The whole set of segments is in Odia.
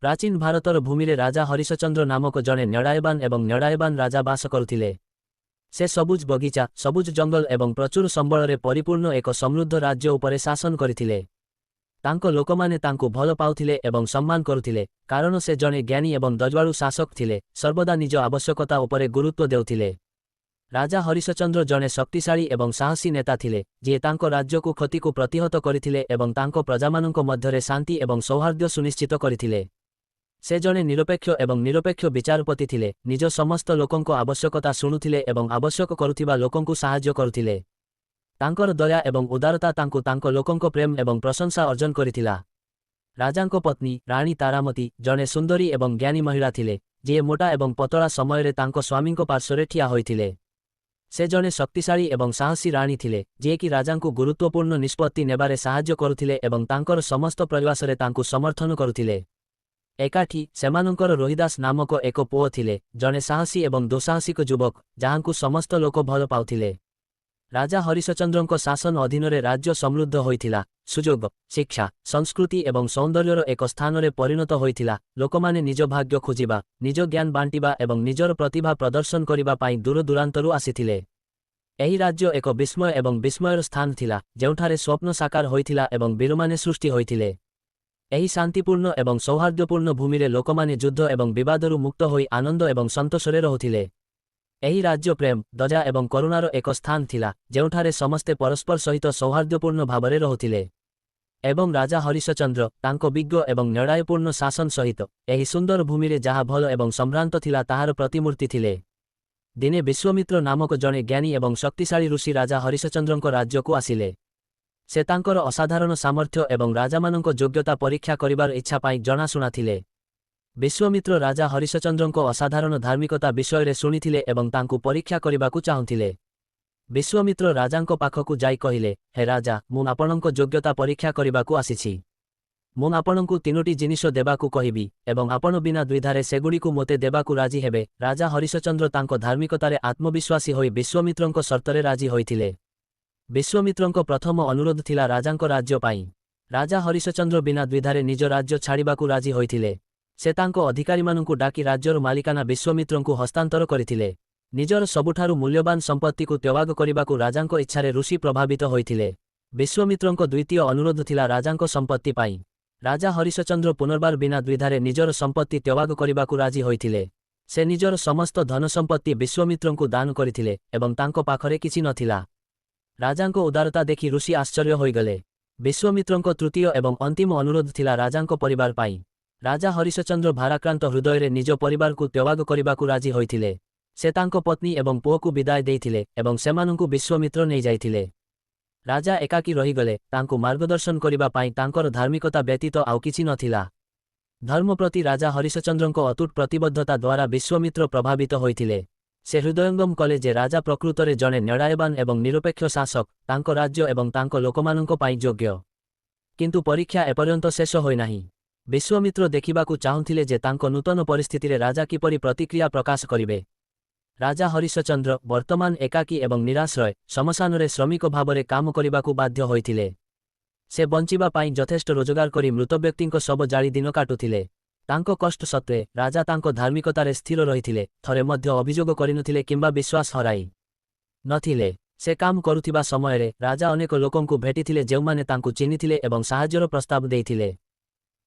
ପ୍ରାଚୀନ ଭାରତର ଭୂମିରେ ରାଜା ହରିଶଚନ୍ଦ୍ର ନାମକ ଜଣେ ନ୍ୟାୟବାନ ଏବଂ ନ୍ୟାୟବାନ ରାଜା ବାସ କରୁଥିଲେ। ସେ ସବୁଜ ବଗିଚା, ସବୁଜ ଜଙ୍ଗଲ ଏବଂ ପ୍ରଚୁର ସମ୍ବଳରେ ପରିପୂର୍ଣ୍ଣ ଏକ ସମୃଦ୍ଧ ରାଜ୍ୟ ଉପରେ ଶାସନ କରିଥିଲେ। ତାଙ୍କ ଲୋକମାନେ ତାଙ୍କୁ ଭଲ ପାଉଥିଲେ ଏବଂ ସମ୍ମାନ କରୁଥିଲେ, କାରଣ ସେ ଜଣେ ଜ୍ଞାନୀ ଏବଂ ଦୟାଳୁ ଶାସକ ଥିଲେ, ସର୍ବଦା ନିଜ ଆବଶ୍ୟକତା ଉପରେ ଗୁରୁତ୍ୱ ଦେଉଥିଲେ। ରାଜା ହରିଶଚନ୍ଦ୍ର ଜଣେ ଶକ୍ତିଶାଳୀ ଏବଂ ସାହସୀ ନେତା ଥିଲେ, ଯିଏ ତାଙ୍କ ରାଜ୍ୟକୁ କ୍ଷତିକୁ ପ୍ରତିହତ କରିଥିଲେ ଏବଂ ତାଙ୍କ ପ୍ରଜାମାନଙ୍କ ମଧ୍ୟରେ ଶାନ୍ତି ଏବଂ ସୌହାର୍ଦ୍ଦ୍ୟ ସୁନିଶ୍ଚିତ କରିଥିଲେ। ସେ ଜଣେ ନିରପେକ୍ଷ ଏବଂ ନିରପେକ୍ଷ ବିଚାରପତି ଥିଲେ, ନିଜ ସମସ୍ତ ଲୋକଙ୍କ ଆବଶ୍ୟକତା ଶୁଣୁଥିଲେ ଏବଂ ଆବଶ୍ୟକ କରୁଥିବା ଲୋକଙ୍କୁ ସାହାଯ୍ୟ କରୁଥିଲେ। ତାଙ୍କର ଦୟା ଏବଂ ଉଦାରତା ତାଙ୍କୁ ତାଙ୍କ ଲୋକଙ୍କ ପ୍ରେମ ଏବଂ ପ୍ରଶଂସା ଅର୍ଜନ କରିଥିଲା। ରାଜାଙ୍କ ପତ୍ନୀ ରାଣୀ ତାରାମତୀ ଜଣେ ସୁନ୍ଦରୀ ଏବଂ ଜ୍ଞାନୀ ମହିଳା ଥିଲେ, ଯିଏ ମୋଟା ଏବଂ ପତଳା ସମୟରେ ତାଙ୍କ ସ୍ୱାମୀଙ୍କ ପାର୍ଶ୍ୱରେ ଠିଆ ହୋଇଥିଲେ। ସେ ଜଣେ ଶକ୍ତିଶାଳୀ ଏବଂ ସାହସୀ ରାଣୀ ଥିଲେ, ଯିଏକି ରାଜାଙ୍କୁ ଗୁରୁତ୍ୱପୂର୍ଣ୍ଣ ନିଷ୍ପତ୍ତି ନେବାରେ ସାହାଯ୍ୟ କରୁଥିଲେ ଏବଂ ତାଙ୍କର ସମସ୍ତ ପ୍ରୟାସରେ ତାଙ୍କୁ ସମର୍ଥନ କରୁଥିଲେ। ଏକାଠି ସେମାନଙ୍କର ରୋହିଦାସ ନାମକ ଏକ ପୁଅ ଥିଲେ, ଜଣେ ସାହସୀ ଏବଂ ଦୁଃସାହସିକ ଯୁବକ, ଯାହାଙ୍କୁ ସମସ୍ତ ଲୋକ ଭଲ ପାଉଥିଲେ। ରାଜା ହରିଶଚନ୍ଦ୍ରଙ୍କ ଶାସନ ଅଧୀନରେ ରାଜ୍ୟ ସମୃଦ୍ଧ ହୋଇଥିଲା, ସୁଯୋଗ, ଶିକ୍ଷା, ସଂସ୍କୃତି ଏବଂ ସୌନ୍ଦର୍ଯ୍ୟର ଏକ ସ୍ଥାନରେ ପରିଣତ ହୋଇଥିଲା। ଲୋକମାନେ ନିଜ ଭାଗ୍ୟ ଖୋଜିବା, ନିଜ ଜ୍ଞାନ ବାଣ୍ଟିବା ଏବଂ ନିଜର ପ୍ରତିଭା ପ୍ରଦର୍ଶନ କରିବା ପାଇଁ ଦୂରଦୂରାନ୍ତରୁ ଆସିଥିଲେ। ଏହି ରାଜ୍ୟ ଏକ ବିସ୍ମୟ ଏବଂ ବିସ୍ମୟର ସ୍ଥାନ ଥିଲା, ଯେଉଁଠାରେ ସ୍ୱପ୍ନ ସାକାର ହୋଇଥିଲା ଏବଂ ବୀରମାନେ ସୃଷ୍ଟି ହୋଇଥିଲେ। ଏହି ଶାନ୍ତିପୂର୍ଣ୍ଣ ଏବଂ ସୌହାର୍ଦ୍ଦ୍ୟପୂର୍ଣ୍ଣ ଭୂମିରେ ଲୋକମାନେ ଯୁଦ୍ଧ ଏବଂ ବିବାଦରୁ ମୁକ୍ତ ହୋଇ ଆନନ୍ଦ ଏବଂ ସନ୍ତୋଷରେ ରହୁଥିଲେ। ଏହି ରାଜ୍ୟ ପ୍ରେମ, ଦୟା ଏବଂ କରୁଣାର ଏକ ସ୍ଥାନ ଥିଲା, ଯେଉଁଠାରେ ସମସ୍ତେ ପରସ୍ପର ସହିତ ସୌହାର୍ଦ୍ଦ୍ୟପୂର୍ଣ୍ଣ ଭାବରେ ରହୁଥିଲେ। ଏବଂ ରାଜା ହରିଶଚନ୍ଦ୍ର, ତାଙ୍କ ବିଜ୍ଞ ଏବଂ ନ୍ୟାୟପୂର୍ଣ୍ଣ ଶାସନ ସହିତ, ଏହି ସୁନ୍ଦର ଭୂମିରେ ଯାହା ଭଲ ଏବଂ ସମ୍ଭ୍ରାନ୍ତ ଥିଲା ତାହାର ପ୍ରତିମୂର୍ତ୍ତି ଥିଲେ। ଦିନେ ବିଶ୍ୱମିତ୍ର ନାମକ ଜଣେ ଜ୍ଞାନୀ ଏବଂ ଶକ୍ତିଶାଳୀ ଋଷି ରାଜା ହରିଶଚନ୍ଦ୍ରଙ୍କ ରାଜ୍ୟକୁ ଆସିଲେ। ସେ ତାଙ୍କର ଅସାଧାରଣ ସାମର୍ଥ୍ୟ ଏବଂ ରାଜାମାନଙ୍କ ଯୋଗ୍ୟତା ପରୀକ୍ଷା କରିବାର ଇଚ୍ଛା ପାଇଁ ଜଣାଶୁଣା ଥିଲେ। ବିଶ୍ୱମିତ୍ର ରାଜା ହରିଶଚନ୍ଦ୍ରଙ୍କ ଅସାଧାରଣ ଧାର୍ମିକତା ବିଷୟରେ ଶୁଣିଥିଲେ ଏବଂ ତାଙ୍କୁ ପରୀକ୍ଷା କରିବାକୁ ଚାହୁଁଥିଲେ। ବିଶ୍ୱମିତ୍ର ରାଜାଙ୍କ ପାଖକୁ ଯାଇ କହିଲେ, ହେ ରାଜା, ମୁଁ ଆପଣଙ୍କ ଯୋଗ୍ୟତା ପରୀକ୍ଷା କରିବାକୁ ଆସିଛି। ମୁଁ ଆପଣଙ୍କୁ ତିନୋଟି ଜିନିଷ ଦେବାକୁ କହିବି ଏବଂ ଆପଣ ବିନା ଦ୍ୱିଧାରେ ସେଗୁଡ଼ିକୁ ମୋତେ ଦେବାକୁ ରାଜି ହେବେ। ରାଜା ହରିଶଚନ୍ଦ୍ର ତାଙ୍କ ଧାର୍ମିକତାରେ ଆତ୍ମବିଶ୍ୱାସୀ ହୋଇ ବିଶ୍ୱମିତ୍ରଙ୍କ ସର୍ତ୍ତରେ ରାଜି ହୋଇଥିଲେ। ବିଶ୍ୱମିତ୍ରଙ୍କ ପ୍ରଥମ ଅନୁରୋଧ ଥିଲା ରାଜାଙ୍କ ରାଜ୍ୟ ପାଇଁ। ରାଜା ହରିଶଚନ୍ଦ୍ର ବିନା ଦ୍ୱିଧାରେ ନିଜ ରାଜ୍ୟ ଛାଡ଼ିବାକୁ ରାଜି ହୋଇଥିଲେ। ସେ ତାଙ୍କ ଅଧିକାରୀମାନଙ୍କୁ ଡାକି ରାଜ୍ୟର ମାଲିକାନା ବିଶ୍ୱମିତ୍ରଙ୍କୁ ହସ୍ତାନ୍ତର କରିଥିଲେ। ନିଜର ସବୁଠାରୁ ମୂଲ୍ୟବାନ ସମ୍ପତ୍ତିକୁ ତ୍ୟାଗ କରିବାକୁ ରାଜାଙ୍କ ଇଚ୍ଛାରେ ଋଷି ପ୍ରଭାବିତ ହୋଇଥିଲେ। ବିଶ୍ୱମିତ୍ରଙ୍କ ଦ୍ୱିତୀୟ ଅନୁରୋଧ ଥିଲା ରାଜାଙ୍କ ସମ୍ପତ୍ତି ପାଇଁ। ରାଜା ହରିଶଚନ୍ଦ୍ର ପୁନର୍ବାର ବିନା ଦ୍ୱିଧାରେ ନିଜର ସମ୍ପତ୍ତି ତ୍ୟାଗ କରିବାକୁ ରାଜି ହୋଇଥିଲେ। ସେ ନିଜର ସମସ୍ତ ଧନସମ୍ପତ୍ତି ବିଶ୍ୱମିତ୍ରଙ୍କୁ ଦାନ କରିଥିଲେ ଏବଂ ତାଙ୍କ ପାଖରେ କିଛି ନଥିଲା। ରାଜାଙ୍କ ଉଦାରତା ଦେଖି ଋଷି ଆଶ୍ଚର୍ଯ୍ୟ ହୋଇଗଲେ। ବିଶ୍ୱମିତ୍ରଙ୍କ ତୃତୀୟ ଏବଂ ଅନ୍ତିମ ଅନୁରୋଧ ଥିଲା ରାଜାଙ୍କ ପରିବାର ପାଇଁ। ରାଜା ହରିଶଚନ୍ଦ୍ର ଭାରାକ୍ରାନ୍ତ ହୃଦୟରେ ନିଜ ପରିବାରକୁ ତ୍ୟାଗ କରିବାକୁ ରାଜି ହୋଇଥିଲେ। ସେ ତାଙ୍କ ପତ୍ନୀ ଏବଂ ପୁଅକୁ ବିଦାୟ ଦେଇଥିଲେ ଏବଂ ସେମାନଙ୍କୁ ବିଶ୍ୱମିତ୍ର ନେଇଯାଇଥିଲେ। ରାଜା ଏକାକୀ ରହିଗଲେ, ତାଙ୍କୁ ମାର୍ଗଦର୍ଶନ କରିବା ପାଇଁ ତାଙ୍କର ଧାର୍ମିକତା ବ୍ୟତୀତ ଆଉ କିଛି ନଥିଲା। ଧର୍ମ ପ୍ରତି ରାଜା ହରିଶଚନ୍ଦ୍ରଙ୍କ ଅତୁଟ ପ୍ରତିବଦ୍ଧତା ଦ୍ୱାରା ବିଶ୍ୱମିତ୍ର ପ୍ରଭାବିତ ହୋଇଥିଲେ। ସେ ହୃଦୟଙ୍ଗମ କଲେ ଯେ ରାଜା ପ୍ରକୃତରେ ଜଣେ ନ୍ୟାୟବାନ ଏବଂ ନିରପେକ୍ଷ ଶାସକ, ତାଙ୍କ ରାଜ୍ୟ ଏବଂ ତାଙ୍କ ଲୋକମାନଙ୍କ ପାଇଁ ଯୋଗ୍ୟ। କିନ୍ତୁ ପରୀକ୍ଷା ଏପର୍ଯ୍ୟନ୍ତ ଶେଷ ହୋଇନାହିଁ। ବିଶ୍ୱମିତ୍ର ଦେଖିବାକୁ ଚାହୁଁଥିଲେ ଯେ ତାଙ୍କ ନୂତନ ପରିସ୍ଥିତିରେ ରାଜା କିପରି ପ୍ରତିକ୍ରିୟା ପ୍ରକାଶ କରିବେ। ରାଜା ହରିଶଚନ୍ଦ୍ର ବର୍ତ୍ତମାନ ଏକାକୀ ଏବଂ ନିରାଶ୍ରୟ, ଶ୍ମଶାନରେ ଶ୍ରମିକ ଭାବରେ କାମ କରିବାକୁ ବାଧ୍ୟ ହୋଇଥିଲେ। ସେ ବଞ୍ଚିବା ପାଇଁ ଯଥେଷ୍ଟ ରୋଜଗାର କରି ମୃତ ବ୍ୟକ୍ତିଙ୍କ ଶବ ଜାଳି ଦିନ କାଟୁଥିଲେ। ତାଙ୍କ କଷ୍ଟ ସତ୍ତ୍ୱେ ରାଜା ତାଙ୍କ ଧାର୍ମିକତାରେ ସ୍ଥିର ରହିଥିଲେ, ଥରେ ମଧ୍ୟ ଅଭିଯୋଗ କରିନଥିଲେ କିମ୍ବା ବିଶ୍ୱାସ ହରାଇ ନଥିଲେ। ସେ କାମ କରୁଥିବା ସମୟରେ ରାଜା ଅନେକ ଲୋକଙ୍କୁ ଭେଟିଥିଲେ ଯେଉଁମାନେ ତାଙ୍କୁ ଚିହ୍ନିଥିଲେ ଏବଂ ସାହାଯ୍ୟର ପ୍ରସ୍ତାବ ଦେଇଥିଲେ।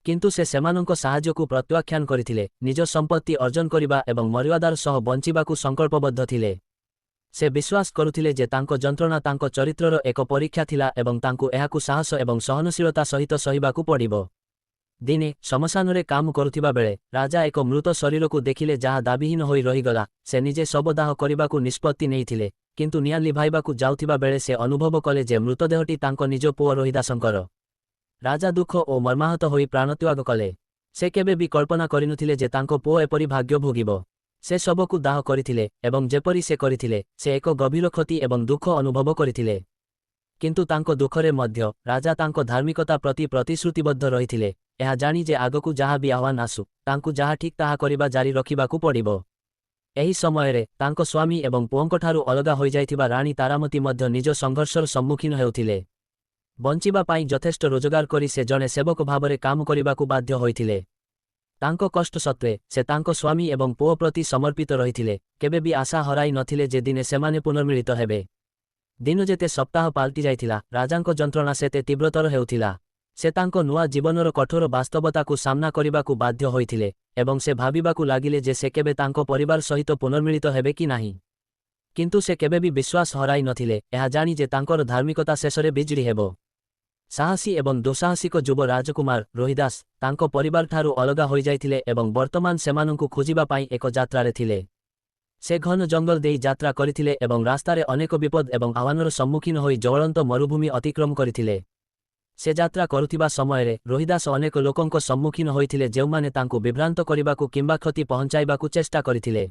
କିନ୍ତୁ ସେ ସେମାନଙ୍କ ସାହାଯ୍ୟକୁ ପ୍ରତ୍ୟାଖ୍ୟାନ କରିଥିଲେ, ନିଜ ସମ୍ପତ୍ତି ଅର୍ଜନ କରିବା ଏବଂ ମର୍ଯ୍ୟାଦାର ସହ ବଞ୍ଚିବାକୁ ସଂକଳ୍ପବଦ୍ଧ ଥିଲେ। ସେ ବିଶ୍ୱାସ କରୁଥିଲେ ଯେ ତାଙ୍କ ଯନ୍ତ୍ରଣା ତାଙ୍କ ଚରିତ୍ରର ଏକ ପରୀକ୍ଷା ଥିଲା ଏବଂ ତାଙ୍କୁ ଏହାକୁ ସାହସ ଏବଂ ସହନଶୀଳତା ସହିତ ସହିବାକୁ ପଡ଼ିବ। ଦିନେ ଶ୍ମଶାନରେ କାମ କରୁଥିବା ବେଳେ ରାଜା ଏକ ମୃତ ଶରୀରକୁ ଦେଖିଲେ ଯାହା ଦାବିହୀନ ହୋଇ ରହିଗଲା। ସେ ନିଜେ ଶବଦାହ କରିବାକୁ ନିଷ୍ପତ୍ତି ନେଇଥିଲେ, କିନ୍ତୁ ନିଆଁ ଲିଭାଇବାକୁ ଯାଉଥିବା ବେଳେ ସେ ଅନୁଭବ କଲେ ଯେ ମୃତଦେହଟି ତାଙ୍କ ନିଜ ପୁଅ ରୋହିଦାସଙ୍କର। ରାଜା ଦୁଃଖ ଓ ମର୍ମାହତ ହୋଇ ପ୍ରାଣତ୍ୟାଗ କଲେ। ସେ କେବେ ବି କଳ୍ପନା କରିନଥିଲେ ଯେ ତାଙ୍କ ପୁଅ ଏପରି ଭାଗ୍ୟ ଭୋଗିବ। ସେ ଶବକୁ ଦାହ କରିଥିଲେ ଏବଂ ଯେପରି ସେ କରିଥିଲେ, ସେ ଏକ ଗଭୀର କ୍ଷତି ଏବଂ ଦୁଃଖ ଅନୁଭବ କରିଥିଲେ। କିନ୍ତୁ ତାଙ୍କ ଦୁଃଖରେ ମଧ୍ୟ ରାଜା ତାଙ୍କ ଧାର୍ମିକତା ପ୍ରତି ପ୍ରତିଶ୍ରୁତିବଦ୍ଧ ରହିଥିଲେ, ଏହା ଜାଣି ଯେ ଆଗକୁ ଯାହା ବି ଆହ୍ୱାନ ଆସୁ, ତାଙ୍କୁ ଯାହା ଠିକ୍ ତାହା କରିବା ଜାରି ରଖିବାକୁ ପଡ଼ିବ। ଏହି ସମୟରେ ତାଙ୍କ ସ୍ୱାମୀ ଏବଂ ପୁଅଙ୍କଠାରୁ ଅଲଗା ହୋଇଯାଇଥିବା ରାଣୀ ତାରାମତୀ ମଧ୍ୟ ନିଜ ସଂଘର୍ଷର ସମ୍ମୁଖୀନ ହେଉଥିଲେ। ବଞ୍ଚିବା ପାଇଁ ଯଥେଷ୍ଟ ରୋଜଗାର କରି ସେ ଜଣେ ସେବକ ଭାବରେ କାମ କରିବାକୁ ବାଧ୍ୟ ହୋଇଥିଲେ। ତାଙ୍କ କଷ୍ଟ ସତ୍ତ୍ୱେ, ସେ ତାଙ୍କ ସ୍ୱାମୀ ଏବଂ ପୁଅ ପ୍ରତି ସମର୍ପିତ ରହିଥିଲେ, କେବେ ବି ଆଶା ହରାଇ ନଥିଲେ ଯେ ଦିନେ ସେମାନେ ପୁନର୍ମିଳିତ ହେବେ। ଦିନ ଯେତେ ସପ୍ତାହ ପାଲଟି ଯାଇଥିଲା, ରାଜାଙ୍କ ଯନ୍ତ୍ରଣା ସେତେ ତୀବ୍ରତର ହେଉଥିଲା। ସେ ତାଙ୍କ ନୂଆ ଜୀବନର କଠୋର ବାସ୍ତବତାକୁ ସାମ୍ନା କରିବାକୁ ବାଧ୍ୟ ହୋଇଥିଲେ ଏବଂ ସେ ଭାବିବାକୁ ଲାଗିଲେ ଯେ ସେ କେବେ ତାଙ୍କ ପରିବାର ସହିତ ପୁନର୍ମିଳିତ ହେବେ କି ନାହିଁ। କିନ୍ତୁ ସେ କେବେ ବି ବିଶ୍ୱାସ ହରାଇ ନଥିଲେ, ଏହା ଜାଣି ଯେ ତାଙ୍କର ଧାର୍ମିକତା ଶେଷରେ ବିଜୟୀ ହେବ। ସାହସୀ ଏବଂ ଦୁଃସାହସିକ ଯୁବ ରାଜକୁମାର ରୋହିଦାସ ତାଙ୍କ ପରିବାରଠାରୁ ଅଲଗା ହୋଇଯାଇଥିଲେ ଏବଂ ବର୍ତ୍ତମାନ ସେମାନଙ୍କୁ ଖୋଜିବା ପାଇଁ ଏକ ଯାତ୍ରାରେ ଥିଲେ। ସେ ଘନ ଜଙ୍ଗଲ ଦେଇ ଯାତ୍ରା କରିଥିଲେ ଏବଂ ରାସ୍ତାରେ ଅନେକ ବିପଦ ଏବଂ ଆହ୍ୱାନର ସମ୍ମୁଖୀନ ହୋଇ ଜ୍ୱଳନ୍ତ ମରୁଭୂମି ଅତିକ୍ରମ କରିଥିଲେ। ସେ ଯାତ୍ରା କରୁଥିବା ସମୟରେ ରୋହିଦାସ ଅନେକ ଲୋକଙ୍କ ସମ୍ମୁଖୀନ ହୋଇଥିଲେ, ଯେଉଁମାନେ ତାଙ୍କୁ ବିଭ୍ରାନ୍ତ କରିବାକୁ କିମ୍ବା କ୍ଷତି ପହଞ୍ଚାଇବାକୁ ଚେଷ୍ଟା କରିଥିଲେ।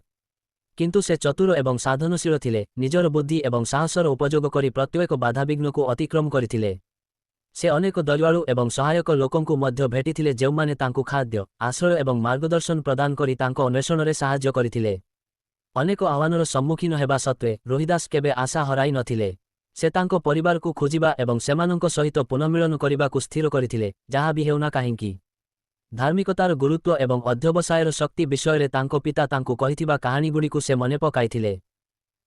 କିନ୍ତୁ ସେ ଚତୁର ଏବଂ ସାଧନଶୀଳ ଥିଲେ, ନିଜର ବୁଦ୍ଧି ଏବଂ ସାହସର ଉପଯୋଗ କରି ପ୍ରତ୍ୟେକ ବାଧାବିଘ୍ନକୁ ଅତିକ୍ରମ କରିଥିଲେ। ସେ ଅନେକ ଦୟାଳୁ ଏବଂ ସହାୟକ ଲୋକଙ୍କୁ ମଧ୍ୟ ଭେଟିଥିଲେ, ଯେଉଁମାନେ ତାଙ୍କୁ ଖାଦ୍ୟ, ଆଶ୍ରୟ ଏବଂ ମାର୍ଗଦର୍ଶନ ପ୍ରଦାନ କରି ତାଙ୍କ ଅନ୍ୱେଷଣରେ ସାହାଯ୍ୟ କରିଥିଲେ। ଅନେକ ଆହ୍ୱାନର ସମ୍ମୁଖୀନ ହେବା ସତ୍ତ୍ୱେ ରୋହିଦାସ କେବେ ଆଶା ହରାଇ ନଥିଲେ। ସେ ତାଙ୍କ ପରିବାରକୁ ଖୋଜିବା ଏବଂ ସେମାନଙ୍କ ସହିତ ପୁନଃମିଳନ କରିବାକୁ ସ୍ଥିର କରିଥିଲେ, ଯାହା ବି ହେଉନା କାହିଁକି। ଧାର୍ମିକତାର ଗୁରୁତ୍ୱ ଏବଂ ଅଧ୍ୟବସାୟର ଶକ୍ତି ବିଷୟରେ ତାଙ୍କ ପିତା ତାଙ୍କୁ କହିଥିବା କାହାଣୀଗୁଡ଼ିକୁ ସେ ମନେ ପକାଇଥିଲେ।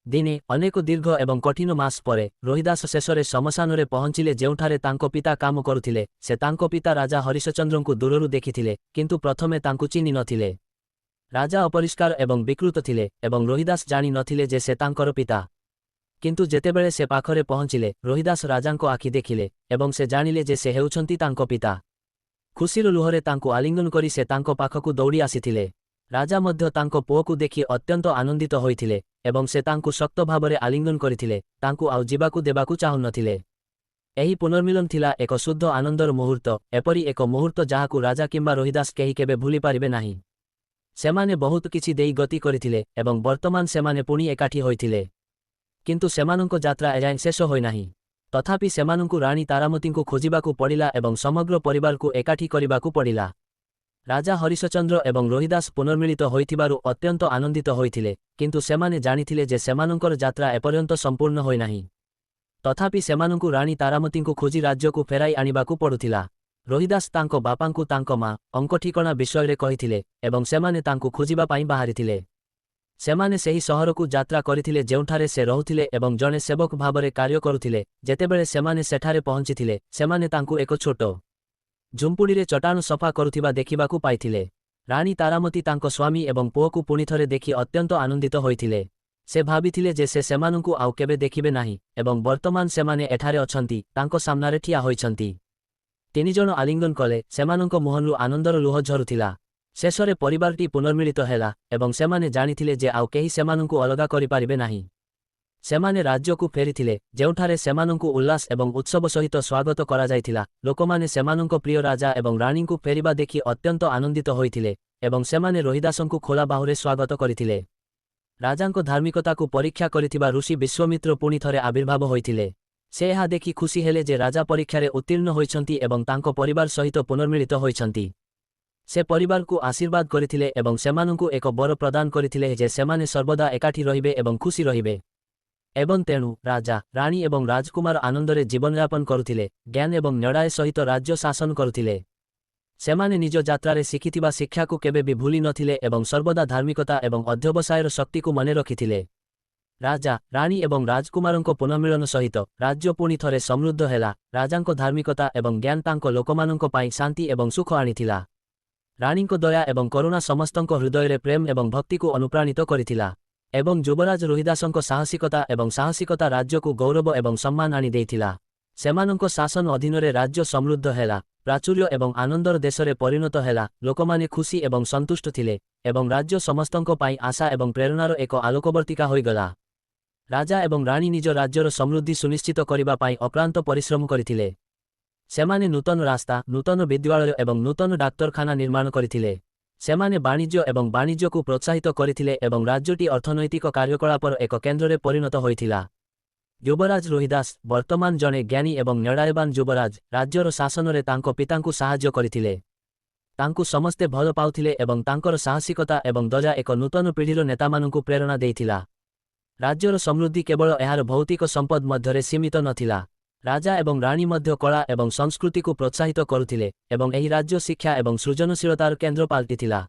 ଦିନେ, ଅନେକ ଦୀର୍ଘ ଏବଂ କଠିନ ମାସ ପରେ, ରୋହିଦାସ ଶେଷରେ ଶ୍ମଶାନରେ ପହଞ୍ଚିଲେ ଯେଉଁଠାରେ ତାଙ୍କ ପିତା କାମ କରୁଥିଲେ। ସେ ତାଙ୍କ ପିତା ରାଜା ହରିଶଚନ୍ଦ୍ରଙ୍କୁ ଦୂରରୁ ଦେଖିଥିଲେ, କିନ୍ତୁ ପ୍ରଥମେ ତାଙ୍କୁ ଚିହ୍ନି ନଥିଲେ। ରାଜା ଅପରିଷ୍କାର ଏବଂ ବିକୃତ ଥିଲେ ଏବଂ ରୋହିଦାସ ଜାଣି ନଥିଲେ ଯେ ସେ ତାଙ୍କର ପିତା। କିନ୍ତୁ ଯେତେବେଳେ ସେ ପାଖରେ ପହଞ୍ଚିଲେ, ରୋହିଦାସ ରାଜାଙ୍କ ଆଖି ଦେଖିଲେ ଏବଂ ସେ ଜାଣିଲେ ଯେ ସେ ହେଉଛନ୍ତି ତାଙ୍କ ପିତା। ଖୁସିର ଲୁହରେ ତାଙ୍କୁ ଆଲିଙ୍ଗନ କରି ସେ ତାଙ୍କ ପାଖକୁ ଦୌଡ଼ି ଆସିଥିଲେ। ରାଜା ମଧ୍ୟ ତାଙ୍କ ପୁଅକୁ ଦେଖି ଅତ୍ୟନ୍ତ ଆନନ୍ଦିତ ହୋଇଥିଲେ ଏବଂ ସେ ତାଙ୍କୁ ଶକ୍ତ ଭାବରେ ଆଲିଙ୍ଗନ କରିଥିଲେ, ତାଙ୍କୁ ଆଉ ଯିବାକୁ ଦେବାକୁ ଚାହୁଁନଥିଲେ। ଏହି ପୁନର୍ମିଳନ ଥିଲା ଏକ ଶୁଦ୍ଧ ଆନନ୍ଦର ମୁହୂର୍ତ୍ତ, ଏପରି ଏକ ମୁହୂର୍ତ୍ତ ଯାହାକୁ ରାଜା କିମ୍ବା ରୋହିଦାସ କେହି କେବେ ଭୁଲି ପାରିବେ ନାହିଁ। ସେମାନେ ବହୁତ କିଛି ଦେଇ ଗତି କରିଥିଲେ ଏବଂ ବର୍ତ୍ତମାନ ସେମାନେ ପୁଣି ଏକାଠି ହୋଇଥିଲେ। କିନ୍ତୁ ସେମାନଙ୍କ ଯାତ୍ରା ଏଯାଏଁ ଶେଷ ହୋଇନାହିଁ। ତଥାପି ସେମାନଙ୍କୁ ରାଣୀ ତାରାମତୀଙ୍କୁ ଖୋଜିବାକୁ ପଡ଼ିଲା ଏବଂ ସମଗ୍ର ପରିବାରକୁ ଏକାଠି କରିବାକୁ ପଡ଼ିଲା। ରାଜା ହରିଶଚନ୍ଦ୍ର ଏବଂ ରୋହିଦାସ ପୁନର୍ମିଳିତ ହୋଇଥିବାରୁ ଅତ୍ୟନ୍ତ ଆନନ୍ଦିତ ହୋଇଥିଲେ, କିନ୍ତୁ ସେମାନେ ଜାଣିଥିଲେ ଯେ ସେମାନଙ୍କର ଯାତ୍ରା ଏପର୍ଯ୍ୟନ୍ତ ସମ୍ପୂର୍ଣ୍ଣ ହୋଇନାହିଁ। ତଥାପି ସେମାନଙ୍କୁ ରାଣୀ ତାରାମତୀଙ୍କୁ ଖୋଜି ରାଜ୍ୟକୁ ଫେରାଇ ଆଣିବାକୁ ପଡୁଥିଲା। ରୋହିଦାସ ତାଙ୍କ ବାପାଙ୍କୁ ତାଙ୍କ ମା ଅଙ୍କ ଠିକଣା ବିଷୟରେ କହିଥିଲେ ଏବଂ ସେମାନେ ତାଙ୍କୁ ଖୋଜିବା ପାଇଁ ବାହାରିଥିଲେ। ସେମାନେ ସେହି ସହରକୁ ଯାତ୍ରା କରିଥିଲେ ଯେଉଁଠାରେ ସେ ରହୁଥିଲେ ଏବଂ ଜଣେ ସେବକ ଭାବରେ କାର୍ଯ୍ୟ କରୁଥିଲେ। ଯେତେବେଳେ ସେମାନେ ସେଠାରେ ପହଞ୍ଚିଥିଲେ, ସେମାନେ ତାଙ୍କୁ ଏକ ଛୋଟ ଝୁମ୍ପୁଡ଼ିରେ ଚଟାଣ ସଫା କରୁଥିବା ଦେଖିବାକୁ ପାଇଥିଲେ। ରାଣୀ ତାରାମତୀ ତାଙ୍କ ସ୍ୱାମୀ ଏବଂ ପୁଅକୁ ପୁଣିଥରେ ଦେଖି ଅତ୍ୟନ୍ତ ଆନନ୍ଦିତ ହୋଇଥିଲେ। ସେ ଭାବିଥିଲେ ଯେ ସେ ସେମାନଙ୍କୁ ଆଉ କେବେ ଦେଖିବେ ନାହିଁ ଏବଂ ବର୍ତ୍ତମାନ ସେମାନେ ଏଠାରେ ଅଛନ୍ତି, ତାଙ୍କ ସାମ୍ନାରେ ଠିଆ ହୋଇଛନ୍ତି। ତିନିଜଣ ଆଲିଙ୍ଗନ କଲେ, ସେମାନଙ୍କ ମୁହଁରୁ ଆନନ୍ଦର ଲୁହ ଝରୁଥିଲା। ଶେଷରେ ପରିବାରଟି ପୁନର୍ମିଳିତ ହେଲା ଏବଂ ସେମାନେ ଜାଣିଥିଲେ ଯେ ଆଉ କେହି ସେମାନଙ୍କୁ ଅଲଗା କରିପାରିବେ ନାହିଁ। ସେମାନେ ରାଜ୍ୟକୁ ଫେରିଥିଲେ, ଯେଉଁଠାରେ ସେମାନଙ୍କୁ ଉଲ୍ଲାସ ଏବଂ ଉତ୍ସବ ସହିତ ସ୍ୱାଗତ କରାଯାଇଥିଲା। ଲୋକମାନେ ସେମାନଙ୍କ ପ୍ରିୟ ରାଜା ଏବଂ ରାଣୀଙ୍କୁ ଫେରିବା ଦେଖି ଅତ୍ୟନ୍ତ ଆନନ୍ଦିତ ହୋଇଥିଲେ ଏବଂ ସେମାନେ ରୋହିଦାସଙ୍କୁ ଖୋଲା ବାହୁରେ ସ୍ୱାଗତ କରିଥିଲେ। ରାଜାଙ୍କ ଧାର୍ମିକତାକୁ ପରୀକ୍ଷା କରିଥିବା ଋଷି ବିଶ୍ୱମିତ୍ର ପୁଣି ଥରେ ଆବିର୍ଭାବ ହୋଇଥିଲେ। ସେ ଏହା ଦେଖି ଖୁସି ହେଲେ ଯେ ରାଜା ପରୀକ୍ଷାରେ ଉତ୍ତୀର୍ଣ୍ଣ ହୋଇଛନ୍ତି ଏବଂ ତାଙ୍କ ପରିବାର ସହିତ ପୁନର୍ମିଳିତ ହୋଇଛନ୍ତି। ସେ ପରିବାରକୁ ଆଶୀର୍ବାଦ କରିଥିଲେ ଏବଂ ସେମାନଙ୍କୁ ଏକ ବର ପ୍ରଦାନ କରିଥିଲେ ଯେ ସେମାନେ ସର୍ବଦା ଏକାଠି ରହିବେ ଏବଂ ଖୁସି ରହିବେ। ଏବଂ ତେଣୁ ରାଜା, ରାଣୀ ଏବଂ ରାଜକୁମାର ଆନନ୍ଦରେ ଜୀବନଯାପନ କରୁଥିଲେ, ଜ୍ଞାନ ଏବଂ ନ୍ୟାୟ ସହିତ ରାଜ୍ୟ ଶାସନ କରୁଥିଲେ। ସେମାନେ ନିଜ ଯାତ୍ରାରେ ଶିଖିଥିବା ଶିକ୍ଷାକୁ କେବେ ବି ଭୁଲି ନଥିଲେ ଏବଂ ସର୍ବଦା ଧାର୍ମିକତା ଏବଂ ଅଧ୍ୟବସାୟର ଶକ୍ତିକୁ ମନେ ରଖିଥିଲେ। ରାଜା, ରାଣୀ ଏବଂ ରାଜକୁମାରଙ୍କ ପୁନର୍ମିଳନ ସହିତ ରାଜ୍ୟ ପୁଣି ଥରେ ସମୃଦ୍ଧ ହେଲା। ରାଜାଙ୍କ ଧାର୍ମିକତା ଏବଂ ଜ୍ଞାନ ତାଙ୍କ ଲୋକମାନଙ୍କ ପାଇଁ ଶାନ୍ତି ଏବଂ ସୁଖ ଆଣିଥିଲା। ରାଣୀଙ୍କ ଦୟା ଏବଂ କରୁଣା ସମସ୍ତଙ୍କ ହୃଦୟରେ ପ୍ରେମ ଏବଂ ଭକ୍ତିକୁ ଅନୁପ୍ରାଣିତ କରିଥିଲା ଏବଂ ଯୁବରାଜ ରୋହିଦାସଙ୍କ ସାହସିକତା ଏବଂ ସାହସିକତା ରାଜ୍ୟକୁ ଗୌରବ ଏବଂ ସମ୍ମାନ ଆଣିଦେଇଥିଲା। ସେମାନଙ୍କ ଶାସନ ଅଧୀନରେ ରାଜ୍ୟ ସମୃଦ୍ଧ ହେଲା, ପ୍ରାଚୁର୍ଯ୍ୟ ଏବଂ ଆନନ୍ଦର ଦେଶରେ ପରିଣତ ହେଲା। ଲୋକମାନେ ଖୁସି ଏବଂ ସନ୍ତୁଷ୍ଟ ଥିଲେ ଏବଂ ରାଜ୍ୟ ସମସ୍ତଙ୍କ ପାଇଁ ଆଶା ଏବଂ ପ୍ରେରଣାର ଏକ ଆଲୋକବର୍ତ୍ତିକା ହୋଇଗଲା। ରାଜା ଏବଂ ରାଣୀ ନିଜ ରାଜ୍ୟର ସମୃଦ୍ଧି ସୁନିଶ୍ଚିତ କରିବା ପାଇଁ ଅକ୍ଳାନ୍ତ ପରିଶ୍ରମ କରିଥିଲେ। ସେମାନେ ନୂତନ ରାସ୍ତା, ନୂତନ ବିଦ୍ୟାଳୟ ଏବଂ ନୂତନ ଡାକ୍ତରଖାନା ନିର୍ମାଣ କରିଥିଲେ। ସେମାନେ ବାଣିଜ୍ୟ ଏବଂ ବାଣିଜ୍ୟକୁ ପ୍ରୋତ୍ସାହିତ କରିଥିଲେ ଏବଂ ରାଜ୍ୟଟି ଅର୍ଥନୈତିକ କାର୍ଯ୍ୟକଳାପର ଏକ କେନ୍ଦ୍ରରେ ପରିଣତ ହୋଇଥିଲା। ଯୁବରାଜ ରୋହିଦାସ, ବର୍ତ୍ତମାନ ଜଣେ ଜ୍ଞାନୀ ଏବଂ ନ୍ୟାୟବାନ ଯୁବରାଜ, ରାଜ୍ୟର ଶାସନରେ ତାଙ୍କ ପିତାଙ୍କୁ ସାହାଯ୍ୟ କରିଥିଲେ। ତାଙ୍କୁ ସମସ୍ତେ ଭଲ ପାଉଥିଲେ ଏବଂ ତାଙ୍କର ସାହସିକତା ଏବଂ ଦୟା ଏକ ନୂତନ ପିଢ଼ିର ନେତାମାନଙ୍କୁ ପ୍ରେରଣା ଦେଇଥିଲା। ରାଜ୍ୟର ସମୃଦ୍ଧି କେବଳ ଏହାର ଭୌତିକ ସମ୍ପଦ ମଧ୍ୟରେ ସୀମିତ ନଥିଲା। ରାଜା ଏବଂ ରାଣୀ ମଧ୍ୟ କଳା ଏବଂ ସଂସ୍କୃତିକୁ ପ୍ରୋତ୍ସାହିତ କରୁଥିଲେ ଏବଂ ଏହି ରାଜ୍ୟ ଶିକ୍ଷା ଏବଂ ସୃଜନଶୀଳତାର କେନ୍ଦ୍ର ପାଲଟିଥିଲା।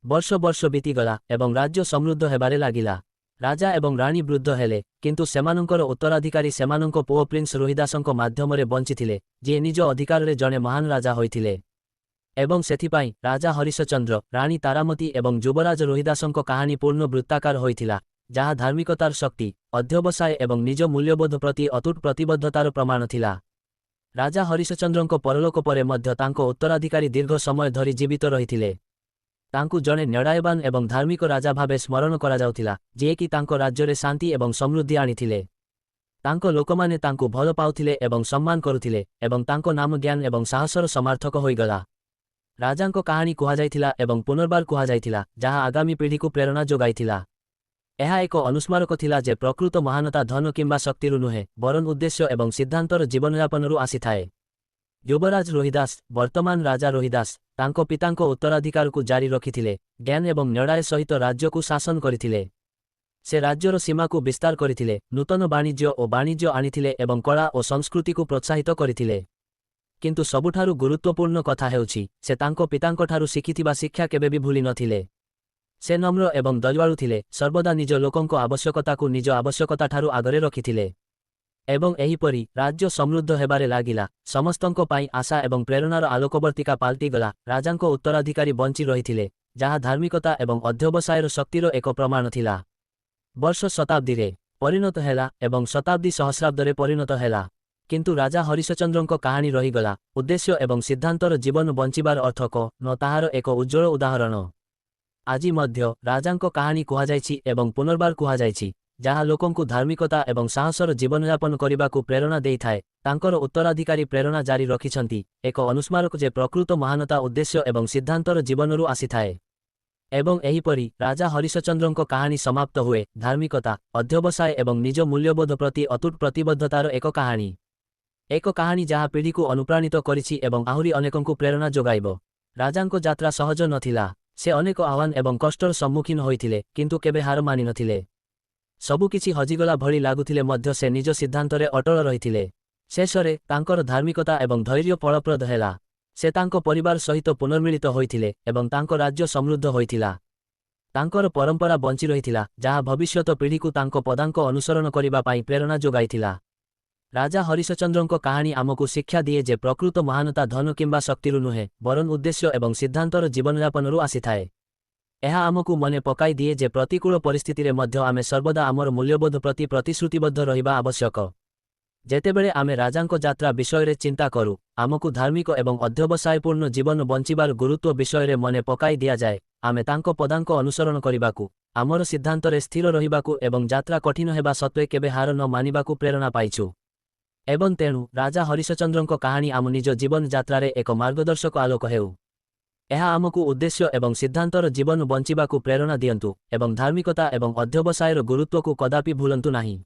ବର୍ଷ ବର୍ଷ ବିତିଗଲା ଏବଂ ରାଜ୍ୟ ସମୃଦ୍ଧ ହେବାରେ ଲାଗିଲା। ରାଜା ଏବଂ ରାଣୀ ବୃଦ୍ଧ ହେଲେ, କିନ୍ତୁ ସେମାନଙ୍କର ଉତ୍ତରାଧିକାରୀ ସେମାନଙ୍କ ପୁଅ ପ୍ରିନ୍ସ ରୋହିଦାସଙ୍କ ମାଧ୍ୟମରେ ବଞ୍ଚିଥିଲେ, ଯିଏ ନିଜ ଅଧିକାରରେ ଜଣେ ମହାନ ରାଜା ହୋଇଥିଲେ। ଏବଂ ସେଥିପାଇଁ ରାଜା ହରିଶଚନ୍ଦ୍ର, ରାଣୀ ତାରାମତୀ ଏବଂ ଯୁବରାଜ ରୋହିଦାସଙ୍କ କାହାଣୀ ପୂର୍ଣ୍ଣ ବୃତ୍ତାକାର ହୋଇଥିଲା, ଯାହା ଧାର୍ମିକତାର ଶକ୍ତି, ଅଧ୍ୟବସାୟ ଏବଂ ନିଜ ମୂଲ୍ୟବୋଧ ପ୍ରତି ଅତୁଟ ପ୍ରତିବଦ୍ଧତାର ପ୍ରମାଣ ଥିଲା। ରାଜା ହରିଶଚନ୍ଦ୍ରଙ୍କ ପରଲୋକ ପରେ ମଧ୍ୟ ତାଙ୍କ ଉତ୍ତରାଧିକାରୀ ଦୀର୍ଘ ସମୟ ଧରି ଜୀବିତ ରହିଥିଲେ। ତାଙ୍କୁ ଜଣେ ନ୍ୟାୟବାନ ଏବଂ ଧାର୍ମିକ ରାଜା ଭାବେ ସ୍ମରଣ କରାଯାଉଥିଲା, ଯିଏକି ତାଙ୍କ ରାଜ୍ୟରେ ଶାନ୍ତି ଏବଂ ସମୃଦ୍ଧି ଆଣିଥିଲେ। ତାଙ୍କ ଲୋକମାନେ ତାଙ୍କୁ ଭଲ ପାଉଥିଲେ ଏବଂ ସମ୍ମାନ କରୁଥିଲେ ଏବଂ ତାଙ୍କ ନାମ ଜ୍ଞାନ ଏବଂ ସାହସର ସମାର୍ଥକ ହୋଇଗଲା। ରାଜାଙ୍କ କାହାଣୀ କୁହାଯାଇଥିଲା ଏବଂ ପୁନର୍ବାର କୁହାଯାଇଥିଲା, ଯାହା ଆଗାମୀ ପିଢ଼ିକୁ ପ୍ରେରଣା ଯୋଗାଇଥିଲା। ଏହା ଏକ ଅନୁସ୍ମାରକ ଥିଲା ଯେ ପ୍ରକୃତ ମହାନତା ଧନ କିମ୍ବା ଶକ୍ତିରୁ ନୁହେଁ, ବରଂ ଉଦ୍ଦେଶ୍ୟ ଏବଂ ସିଦ୍ଧାନ୍ତର ଜୀବନଯାପନରୁ ଆସିଥାଏ। ଯୁବରାଜ ରୋହିଦାସ, ବର୍ତ୍ତମାନ ରାଜା ରୋହିଦାସ, ତାଙ୍କ ପିତାଙ୍କ ଉତ୍ତରାଧିକାରକୁ ଜାରି ରଖିଥିଲେ, ଜ୍ଞାନ ଏବଂ ନ୍ୟାୟ ସହିତ ରାଜ୍ୟକୁ ଶାସନ କରିଥିଲେ। ସେ ରାଜ୍ୟର ସୀମାକୁ ବିସ୍ତାର କରିଥିଲେ, ନୂତନ ବାଣିଜ୍ୟ ଓ ବାଣିଜ୍ୟ ଆଣିଥିଲେ ଏବଂ କଳା ଓ ସଂସ୍କୃତିକୁ ପ୍ରୋତ୍ସାହିତ କରିଥିଲେ। କିନ୍ତୁ ସବୁଠାରୁ ଗୁରୁତ୍ୱପୂର୍ଣ୍ଣ କଥା ହେଉଛି, ସେ ତାଙ୍କ ପିତାଙ୍କଠାରୁ ଶିଖିଥିବା ଶିକ୍ଷା କେବେ ବି ଭୁଲି ନଥିଲେ। ସେ ନମ୍ର ଏବଂ ଦୟାଳୁ ଥିଲେ, ସର୍ବଦା ନିଜ ଲୋକଙ୍କ ଆବଶ୍ୟକତାକୁ ନିଜ ଆବଶ୍ୟକତାଠାରୁ ଆଗରେ ରଖିଥିଲେ। ଏବଂ ଏହିପରି ରାଜ୍ୟ ସମୃଦ୍ଧ ହେବାରେ ଲାଗିଲା, ସମସ୍ତଙ୍କ ପାଇଁ ଆଶା ଏବଂ ପ୍ରେରଣାର ଆଲୋକବର୍ତ୍ତିକା ପାଲଟିଗଲା। ରାଜାଙ୍କ ଉତ୍ତରାଧିକାରୀ ବଞ୍ଚି ରହିଥିଲେ, ଯାହା ଧାର୍ମିକତା ଏବଂ ଅଧ୍ୟବସାୟର ଶକ୍ତିର ଏକ ପ୍ରମାଣ ଥିଲା। ବର୍ଷ ଶତାବ୍ଦୀରେ ପରିଣତ ହେଲା ଏବଂ ଶତାବ୍ଦୀ ସହସ୍ରାବ୍ଦରେ ପରିଣତ ହେଲା। କିନ୍ତୁ ରାଜା ହରିଶଚନ୍ଦ୍ରଙ୍କ କାହାଣୀ ରହିଗଲା, ଉଦ୍ଦେଶ୍ୟ ଏବଂ ସିଦ୍ଧାନ୍ତର ଜୀବନ ବଞ୍ଚିବାର ଅର୍ଥ ନ ତାହାର ଏକ ଉଜ୍ଜ୍ୱଳ ଉଦାହରଣ। ଆଜି ମଧ୍ୟ ରାଜାଙ୍କ କାହାଣୀ କୁହାଯାଇଛି ଏବଂ ପୁନର୍ବାର କୁହାଯାଇଛି, ଯାହା ଲୋକଙ୍କୁ ଧାର୍ମିକତା ଏବଂ ସାହସର ଜୀବନଯାପନ କରିବାକୁ ପ୍ରେରଣା ଦେଇଥାଏ। ତାଙ୍କର ଉତ୍ତରାଧିକାରୀ ପ୍ରେରଣା ଜାରି ରଖିଛନ୍ତି, ଏକ ଅନୁସ୍ମାରକ ଯେ ପ୍ରକୃତ ମହାନତା ଉଦ୍ଦେଶ୍ୟ ଏବଂ ସିଦ୍ଧାନ୍ତର ଜୀବନରୁ ଆସିଥାଏ। ଏବଂ ଏହିପରି ରାଜା ହରିଶଚନ୍ଦ୍ରଙ୍କ କାହାଣୀ ସମାପ୍ତ ହୁଏ, ଧାର୍ମିକତା, ଅଧ୍ୟବସାୟ ଏବଂ ନିଜ ମୂଲ୍ୟବୋଧ ପ୍ରତି ଅତୁଟ ପ୍ରତିବଦ୍ଧତାର ଏକ କାହାଣୀ। ଏକ କାହାଣୀ ଯାହା ପିଢ଼ିକୁ ଅନୁପ୍ରାଣିତ କରିଛି ଏବଂ ଆହୁରି ଅନେକଙ୍କୁ ପ୍ରେରଣା ଯୋଗାଇବ। ରାଜାଙ୍କ ଯାତ୍ରା ସହଜ ନଥିଲା। ସେ ଅନେକ ଆହ୍ୱାନ ଏବଂ କଷ୍ଟର ସମ୍ମୁଖୀନ ହୋଇଥିଲେ, କିନ୍ତୁ କେବେ ହାର ମାନିନଥିଲେ। ସବୁକିଛି ହଜିଗଲା ଭଳି ଲାଗୁଥିଲେ ମଧ୍ୟ ସେ ନିଜ ସିଦ୍ଧାନ୍ତରେ ଅଟଳ ରହିଥିଲେ। ଶେଷରେ ତାଙ୍କର ଧାର୍ମିକତା ଏବଂ ଧୈର୍ଯ୍ୟ ଫଳପ୍ରଦ ହେଲା। ସେ ତାଙ୍କ ପରିବାର ସହିତ ପୁନର୍ମିଳିତ ହୋଇଥିଲେ ଏବଂ ତାଙ୍କ ରାଜ୍ୟ ସମୃଦ୍ଧ ହୋଇଥିଲା। ତାଙ୍କର ପରମ୍ପରା ବଞ୍ଚି ରହିଥିଲା, ଯାହା ଭବିଷ୍ୟତ ପିଢ଼ିକୁ ତାଙ୍କ ପଦାଙ୍କ ଅନୁସରଣ କରିବା ପାଇଁ ପ୍ରେରଣା ଯୋଗାଇଥିଲା। ରାଜା ହରିଶଚନ୍ଦ୍ରଙ୍କ କାହାଣୀ ଆମକୁ ଶିକ୍ଷା ଦିଏ ଯେ ପ୍ରକୃତ ମହାନତା ଧନ କିମ୍ବା ଶକ୍ତିରୁ ନୁହେଁ, ବରଂ ଉଦ୍ଦେଶ୍ୟ ଏବଂ ସିଦ୍ଧାନ୍ତର ଜୀବନଯାପନରୁ ଆସିଥାଏ। ଏହା ଆମକୁ ମନେ ପକାଇ ଦିଏ ଯେ ପ୍ରତିକୂଳ ପରିସ୍ଥିତିରେ ମଧ୍ୟ ଆମେ ସର୍ବଦା ଆମର ମୂଲ୍ୟବୋଧ ପ୍ରତି ପ୍ରତିଶ୍ରୁତିବଦ୍ଧ ରହିବା ଆବଶ୍ୟକ। ଯେତେବେଳେ ଆମେ ରାଜାଙ୍କ ଯାତ୍ରା ବିଷୟରେ ଚିନ୍ତା କରୁ, ଆମକୁ ଧାର୍ମିକ ଏବଂ ଅଧ୍ୟବସାୟପୂର୍ଣ୍ଣ ଜୀବନ ବଞ୍ଚିବାର ଗୁରୁତ୍ୱ ବିଷୟରେ ମନେ ପକାଇ ଦିଆଯାଏ। ଆମେ ତାଙ୍କ ପଦାଙ୍କ ଅନୁସରଣ କରିବାକୁ, ଆମର ସିଦ୍ଧାନ୍ତରେ ସ୍ଥିର ରହିବାକୁ ଏବଂ ଯାତ୍ରା କଠିନ ହେବା ସତ୍ତ୍ୱେ କେବେ ହାର ନ ମାନିବାକୁ ପ୍ରେରଣା ପାଇଛୁ। ଏବଂ ତେଣୁ ରାଜା ହରିଶଚନ୍ଦ୍ରଙ୍କ କାହାଣୀ ଆମ ନିଜ ଜୀବନ ଯାତ୍ରାରେ ଏକ ମାର୍ଗଦର୍ଶକ ଆଲୋକ ହେଉ। ଏହା ଆମକୁ ଉଦ୍ଦେଶ୍ୟ ଏବଂ ସିଦ୍ଧାନ୍ତର ଜୀବନ ବଞ୍ଚିବାକୁ ପ୍ରେରଣା ଦିଅନ୍ତୁ ଏବଂ ଧାର୍ମିକତା ଏବଂ ଅଧ୍ୟବସାୟର ଗୁରୁତ୍ୱକୁ କଦାପି ଭୁଲନ୍ତୁ ନାହିଁ।